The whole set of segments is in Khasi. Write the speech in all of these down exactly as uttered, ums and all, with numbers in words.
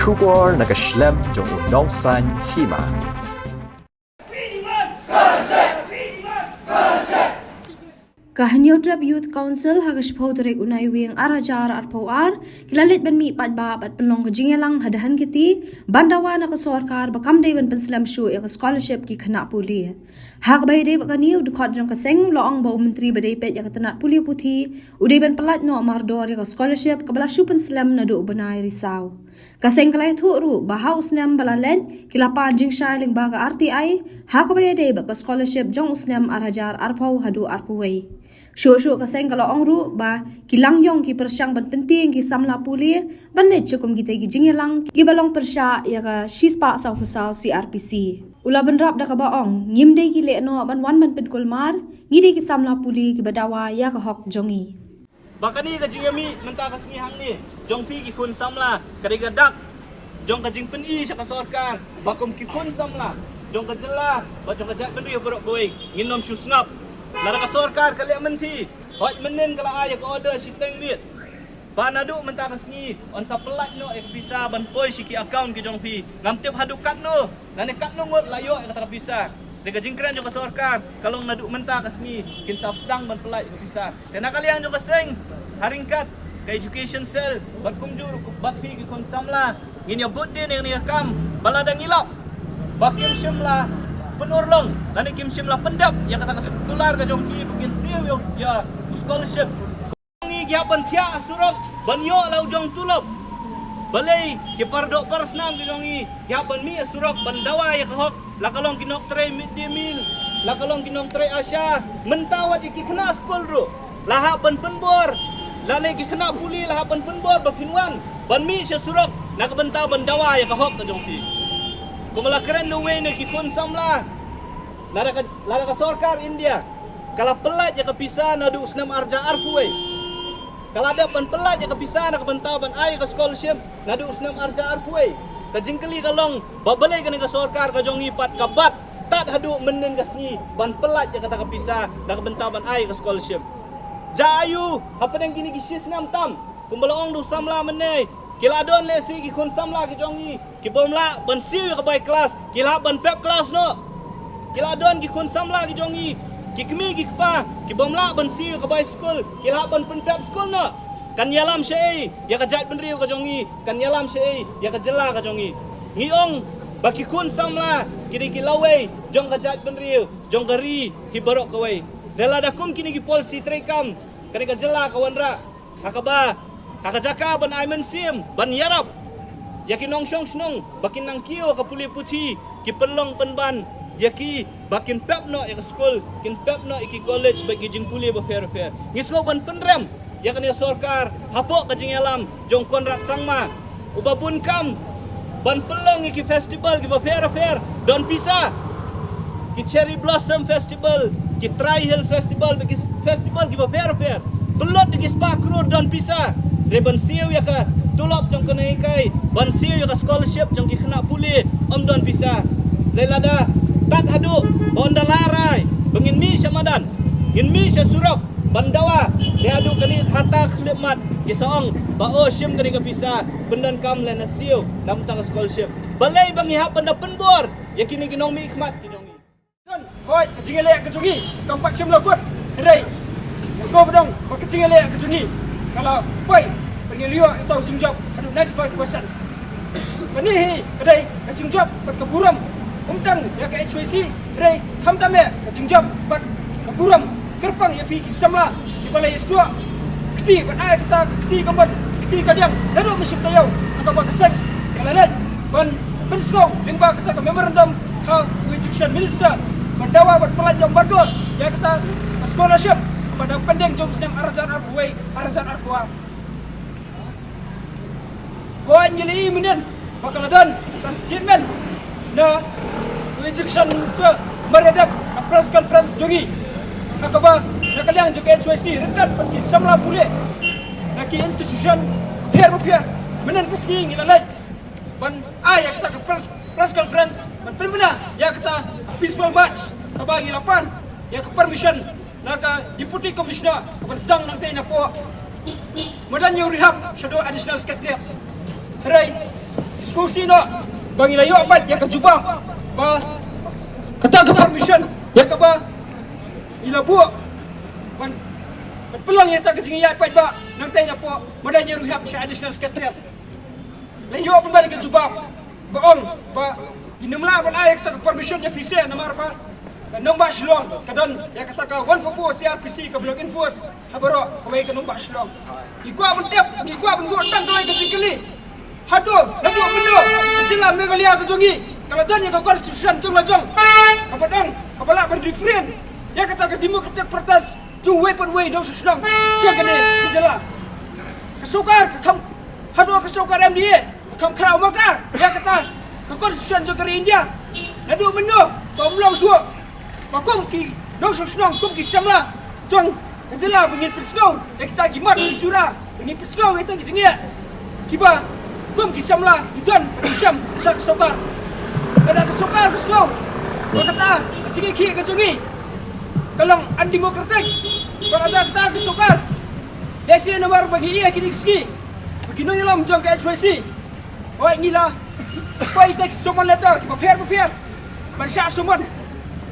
Khubor na ka shlem jong u nongsan hima. Ka Hynñiewtrep Youth Council ha ka shiphew tarik u Naiwieng ar hajar arphew ar ki la leit ban mih paidbah bad pynlong ka jingïalang ha Dhankheti ban dawa na ka sorkar ba kam dei ban pynslem shuh ïa ka scholarship ki khynnah pule. Ha kaba ïadei bad kane, u dkhot jong ka seng u la ong ba u Myntri ba dei peit ïa ka tnat pule puthi u dei ban pyllait noh mardor ïa ka scholarship kaba la shu pynslem naduh u bnai Risaw. Ka seng ka la ïathuh ruh ba ha u snem ba la leit ki la pan jingshai lyngba ka R T I ha kaba ïadei bad ka scholarship jong u snem ar hajar arphew haduh arphew wei. Shuh shuh ka seng ka la ong ruh ba ki langïong ki pyrshang ban pyntieng ki samla pule ban leit sha kum kitei ki jingïalang kiba long pyrshah ïa ka shispah sawphew saw C R P C. U la bynrap da kaba ong, ngim dei ki lehnoh ban wan ban pynkulmar, ngi dei ki samla pule kiba dawa ïa ka hok jong ngi. Ba kane ka jingïamih mynta ka sngi hangne jong phi ki khun samla ka dei ka dak jong ka jingpyni sha ka sorkar ba kum ki khun samla jong ka jylla bad jong ka jaitbynriew baroh kawei ngin nym shu sngap. Lada ka sorkar ka leh mynthi, hooid mynnin ka la ai ïa ka order shiteng miet ba naduh mynta ka sngi yn sa pyllait noh ïa ka pisa ban poi sha ki account ki jong phi. Ngam tip haduh katno lane katno ngut la ïoh ïa kata ka pisa. Te ka jingkren jong ka sorkar ka long naduh mynta ka sngi kin sa sdang ban pyllait ïa ka pisa. Te na ka liang jong ka seng, ha ryngkat ka education cell bad kumjuh ruh bad phi ki khun samla, ngin ïa bud dien ïa kane ka kam ba lada ngi lap ba kim shym la pynurlong lane kim shym la pyndep ïa kata ka kular ka jong ki ba kin siew ïa u scholarship. Ngi ki hap ban thiah ha surok ban ïoh la u jong tulop. Balei ki pardoh parsnam ki jong ngi ki hap ban mih ha surok ban dawa ïa ka hok, la ka long ki nongtrei mid day meal, la ka long ki nongtrei ASHA, mynta wat ïa ki khynnah skul ruh la hap ban pynbor, lane ki khynnah pule la hap ban pynbor ba phin wan ban mih sha surok na ka bynta ban dawa ïa ka hok ka jong phi. Kumba la kren da uwei na ki khun samla, lada ka, lada ka sorkar India ka la pyllait ïa ka pisa naduh u snem ar hajar arphew wei, ka la dep ban pyllait ïa ka pisa na ka bynta ban ai ïa ka scholarship naduh u snem ar hajar arphew wei. Ka jingkylli ka long ba balei kane ka sorkar ka jong ngi pat ka bat tad haduh mynnin ka sngi ban pyllait ïa kata ka pisa na ka bynta ban ai ïa ka scholarship. Jia aiu hapdeng kine ki shisnem tam, kumba la ong da u samla mynne, ki la don lehse ki khun samla ki jong ngi ki bym lah ban siew ïa ka bai klas, ki lah ban pep klas noh. Ki la don ki khun samla ki jong ngi, ki kmie ki kpa ki bym lah ban siew ïa ka bai skul, ki lah ban pynpep skul noh. Kan ïalam shaei ïa ka jaitbynriew ka jong ngi? Kan ïalam shaei ïa ka jylla ka jong ngi? Ngi ong ba ki khun samla ki dei ki lawei jong ka jaitbynriew, jong ka ri hi baroh kawei. Dei lada kum kine ki policy treikam kane ka jylla ka wanrah ha kaba, ha ka jaka ban ai mynsiem ban ïarap ïa ki nongshong shnong ba kin nang kiew ha ka pule puthi, ki pynlong pynban ïa ki ba kin pep noh ïa ka skul, kin pep noh ïa ki college bad ki jingpule bapher bapher. Ngi sngewbha ban pynrem ïa kane ka sorkar hapoh ka jingïalam jong Conrad Sangma, uba bun kam ban pynlong ïa ki festival kiba pher bapher don pisa. Ki Cherry Blossom Festival, ki Tri Hill Festival, ki festival kiba pher bapher, pynlut da ki spah klur don pisa. Hynrei ban siew ïa ka tulop jong ka nonghikai, ban siew ïa ka scholarship jong ki khynnah pule, ym don pisa. Hynrei lada tad haduh ba ynda la rai ba ngin mih sha madan, ngin mih sha surok ban dawa, te haduh kane ka hata khyllipmat ki sa ong ba o shim kane ka pisa pyndonkam lane siew na bynta ka scholarship. Balei ba ngi hap ban da pynbor ïa kine ki nongmihkhmat ki jong ngi? Don, hooid, ka jingïaleh ka jong ngi kam pat shym la kut. Hynrei nga sngewbha ban ong ba ka jingïaleh ka jong ngi ka la poi ban ïa lyoh ïa uta u jingjop haduh ninety-five percent. Kane hi ka dei ka jingjop bad ka burom, ym tang ïa ka H Y C, hynrei khamtam eh ka jingjop bad ka burom kyrpang ïa phi ki samla kiba la ïasnoh kti ban ai kata ka kti kamon kti kadiang naduh mynsiem taïew, ha kaba ka seng ka la leit ban pynsngew lyngba kata ka memorandum ha u Education Minister ban dawa ban pyllait ïa u mardor ïa kata ka scholarship kaba dang pending jong u snem ar hajar arphew wei ar hajar arphew ar. Ko ngi la ïohi mynnin ba ka la don ka statement na u Education Minister mar ïa dep ka press conference jong ngi, ha kaba na ka liang jong ka H Y C ryngkat bad ki samla pule na ki institution bapher bapher, mynnin ka sngi ngi la leit ban ai ïa kata ka press, press conference ban pynbna ïa kata ka peaceful march kaba ngi la pan ïa ka permission na ka Deputy Commissioner ban sdang nangtei napoh madan ïew rehab shaduh Additional Secretariat. Hynrei ngi Sngewsih noh ba ngi la ïoh pat ïa ka jubab ba kata ka permission ïa kaba ngi la buh ban, ban pynlong ïa kata ka jingïaid paidbah nangta napoh Madain Ïaruhep sha Additional Secretariat. La ïoh pynban ka jubab ba ong ba ngin ym lah ban ai kata ka permission ïa phi seh namar ba ka nongbah Shillong ka don ïa kata ka one four four C R P C kaba long enforce ha baroh kawei ka nongbah Shillong. Ngi kwah ban tip, ngi kwah ban buh tang kawei ka jingkylli. Hato naduh mynno ka jylla Meghalaya ka jong ngi ka la don ïa ka constitution jong la jong kaba don kaba lah ban refrain ïa kata ka democratic protest jong uwei pa uwei u nongshong shnong jong kane ka jylla? Ka sorkar ka kham, hato ka sorkar M D A ka kham khraw ma ka ïa kata ka constitution jong ka ri India? Naduh mynno ka ym long shuh ba kum ki nongshong shnong, kum ki samla jong ka jylla ba ngin pynsngew ïa kita ki mat ki jura, ba ngin pynsngew ïa kita ki jingeh kiba kum ki samla ki don ba ki shem sha ka sorkar? Lada ka sorkar ka sngew ba kata ka jingïakhih ka jong ngi ka long undemocratic, ba lada kata ka sorkar, lehse namar ba ngi ïa kine ki sngi ba ki nongïalam jong ka H Y C, hooid, ngi la poi ïa ki summon letter kiba pher ba pher ban shah summon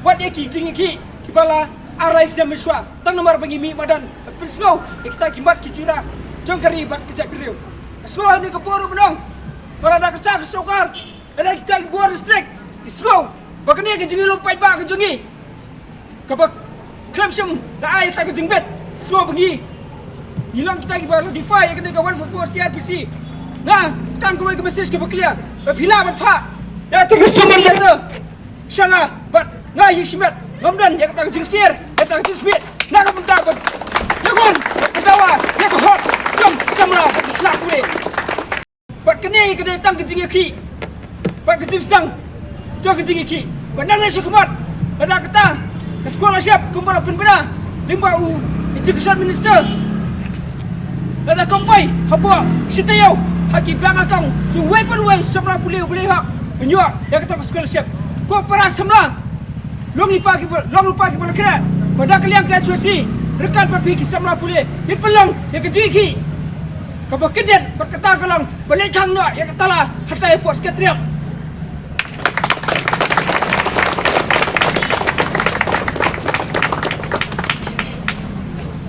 wat ïa ki jingïakhih kiba la arise na mynshuwa tang namar ba ngi mih madan ban pynsngew ïa kita ki mat ki jura jong ka ri bad ka jaitbynriew. Ka sngew ha kane ka por ruh ban ong ba lada ka sha ka sorkar, lada kita ki border district ki sngew ba kane ka jingïalum paidbah ka jong ngi kaba khlem shym la ai ïa kata ka jingbit, sngew ba ngi, ngi long kita kiba la defy ïa kata ka one four four C R P C. Nga tang kawei ka message kaba clear ba phi lah ban phah ïa kata ka summon letter sha nga bad nga ïa shimet ngam don ïa kata ka jingsyier, ïa kata ka jingsmit na ka bynta ban ïakhun, ban dawa ïa ka hok jong samla bad ki khynnah pule. Bad kane ka dei tang ka jingïakhih bad ka jingsdang jong ka jingïakhih. Bad nangne shakhmat lada kata ka scholarship kumba la pynbna lyngba u Education Minister, lada kam poi hapoh shi taïew ha ki bank account jong uwei pa uwei u samla pule uba leh hok ban ïoh ïa kata ka scholarship. Ko para samla, long lypa kiba, long lypa kiba la khreh ba na ka liang ka H Y C ryngkat bad phi ki samla pule ngin pynlong ïa ka jingïakhih kaba kyndit bad kata ka long ba leit khang noh ïa ka tala hatai hapoh Secretariat.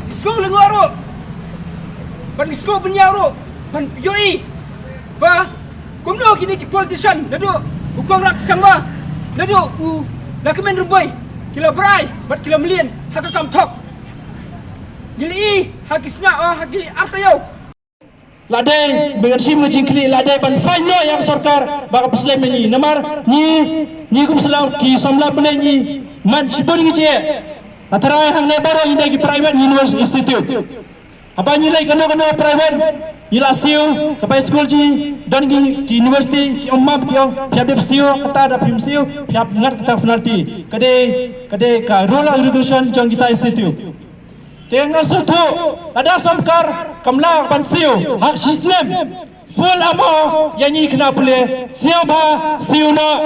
Ngi sngewlyngngoh ruh bad ngi sngew bynñiaw ruh ban ïohi ba kumno kine ki politician, naduh u Conrad Sangma, naduh u Lahkmen Rymbui, ki la brai bad ki la mlien ha ka kam thok. Ngi la i ha ki sna, oh, ha ki ar taïew. La dei, ba ngan shim ka jingkylli, la dei ban saiñ noh ïa ka sorkar ba ka pynslem ïa ngi. Namar ngi, ngi kum sla ki samla pule ngi man shibun ngi jia. Nga tharai hangne baroh ngi dei ki private university institute. Haba ngi leit kano kano private, ngi la siew, ka bai skul jong ngi, don ki, ki university, ki ong map, ki ong phi hap dep siew, kata da phim siew phi hap ngat kata penalty. Ka dei, ka dei ka rule and regulation jong kita institute. Te nga sngewthuh lada sorkar kam lah ban siew ha ka shi snem full amount ïa ngi khynnah pule, sngewbha siew noh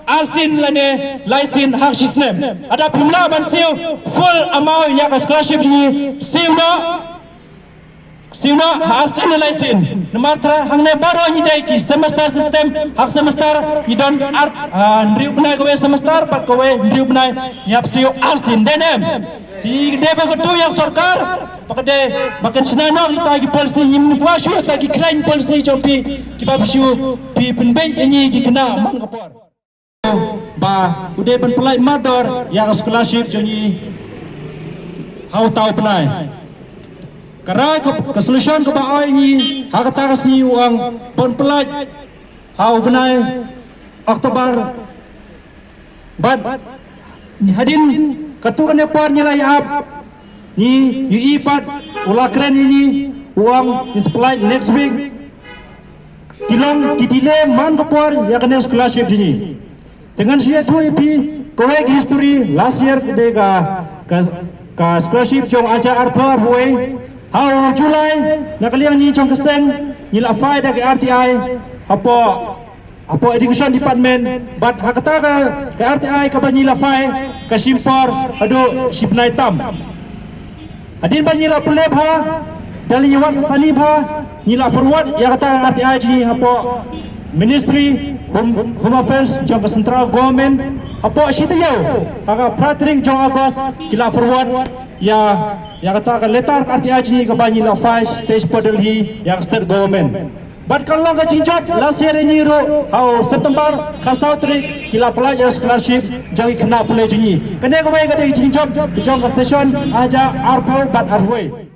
arsien lane laisien ha ka shi snem. Lada phim lah ban siew full amount ïa ka scholarship jong ngi, siew noh, siew noh ha arsien ne laisien. Namar tharai hangne baroh ngi dei ki semester system, ha ka semester ngi don ar, ah, hynriew bnai kawei semester bad kawei hynriew bnai ngi hap siew arsien, dei ne em? Te dei ba ka tu ïa ka sorkar ba ka dei ba kan shna noh kita ki policy, ngim kwah shuh kita ki khlaiñ policy jong phi kiba phi shu phi pynbeit ïa ngi ki khynnah man ka por. Ba u dei ban pyllait mardor ïa ka scholarship jong ngi ha uta u bnai. Ka rai ka, ka solution kaba ai ngi ha kata ka sngi u ong ban pyllait ha u bnai October. Bad hadien katto katne por ngi la ïa ap, ngi ïohi pat u la kren ïa ngi, u ong is flight next week. Ki long ki delay man ka por ïa kane scholarship jong ngi. Te ngan shu ïathuh ïa phi kawei ka history. Last year ka dei ka, ka, ka scholarship jong u hajar arphew arphew wei. Ha u July, na ka liang ngi jong ka seng ngi la file da ka R T I hapoh, hapoh Education Department, bad ha kata ka, ka R T I kaba ngi la file ka shim por haduh shi bnai tam. Hadien ba ngi la pule bha, da la ngi wad sani bha, ngi la forward ïa kata ka R T I jong ngi hapoh Ministry Home, Home Affairs jong ka Central Government, hapoh shi taïew ha ka phra tarik jong August ki la forward ïa, ïa kata ka letter ka R T I jong ngi kaba ngi la file stage portal hi ïa ka State Government. Bad ka long ka jingjop, last year ngi ruh ha u September khatsaw tarik ki la apply ïa scholarship jong ki khynnah pule jong ngi. Kane kawei ka dei ka jingjop jong ka session ar hajar arphew bad arphew wei.